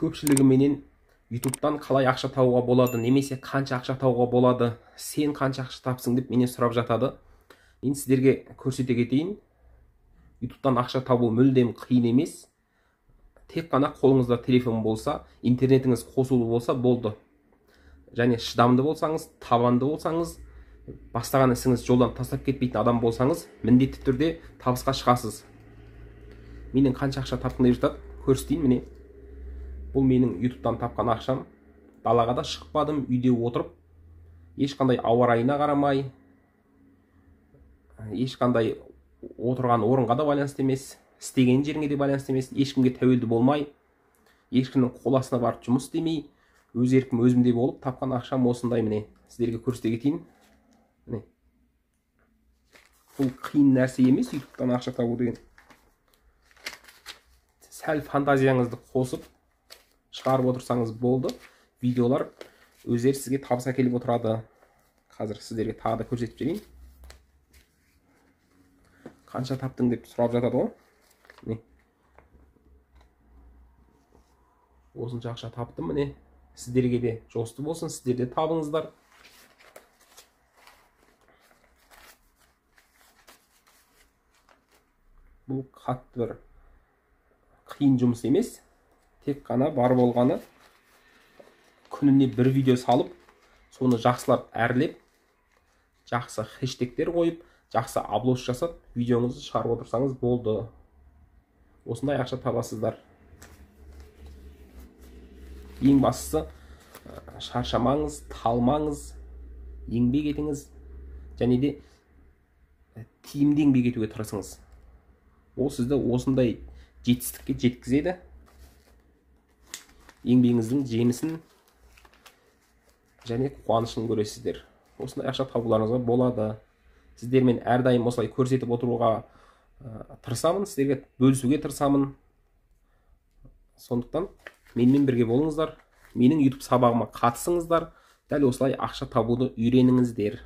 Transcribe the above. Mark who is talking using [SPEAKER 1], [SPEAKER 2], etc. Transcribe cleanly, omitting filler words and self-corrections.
[SPEAKER 1] Көпшілігі менен YouTube'тан қалай ақша табуға болады, немесе қанша ақша табуға болады, сен қанша ақша тапсың деп менен сұрап жатады. Мен сіздерге көрсете кетейін. YouTube'тан ақша табу мүлдем қиын емес. Тек қана қолыңызда телефон болса, интернетіңіз қосулы болса болды. Және шыдамды болсаңыз, табанды болсаңыз, бастаған ісіңіз жолдан тастап кетпейтін адам болсаңыз, міндетті түрде табысқа шығасыз. Менен қанша ақша таптым деп жатады, көрсетейін міне. Бұл менің YouTube'тан тапқан ақшам. Далаға да шықпадым, үйде отырып, ешқандай ауа райына қарамай, ешқандай отырған орынға да байланысты емес, істеген жеріңе де байланысты емес, ешкімге тәуелді болмай, ешкімнің қол астына барып жұмыс істемей, өз еркім өзімде болып тапқан ақшам осындай міне. Сіздерге көрсете кетейін. Міне. Бұл қиын нәрсе емес, YouTube'тан ақша табу деген. Сәл фантазияңызды қосып шығарып отырсаңыз болды, видеолар өздері сізге табыс әкеліп отырады. Қазір сіздерге тағы да көрсетіп жіберейін. Қанша таптың деп сұрап жатады ғой. Міне. Осынша ақша таптым міне. Сіздерге де жосты болсын, сіздер де табыңыздар. Бұл қатты бір қиын жұмыс емес. Тек қана бар болғаны күніне бір видео салып, соны жақсылап әрлеп, жақсы хэштегтер қойып, жақсы обложка жасап, видеоңызды шығарып отырсаңыз болды. Осындай ақша табасыздар. Ең бастысы, шаршамаңыз, талмаңыз, еңбек етіңіз және де тиімді еңбек етуге тырысыңыз. Ол сізді осындай жетістікке жеткізеді. Еңбегіңіздің жемісін және қуанышын көресіздер. Осындай ақша табуларыңызға болады. Сіздермен әрдайым осылай көрсетіп отыруға тырысамын, сіздерге бөлісуге тырысамын. Сондықтан менімен бірге болыңыздар, менің YouTube сабағыма қатысыңыздар, дәл осылай ақша табуды үйреніңіздер.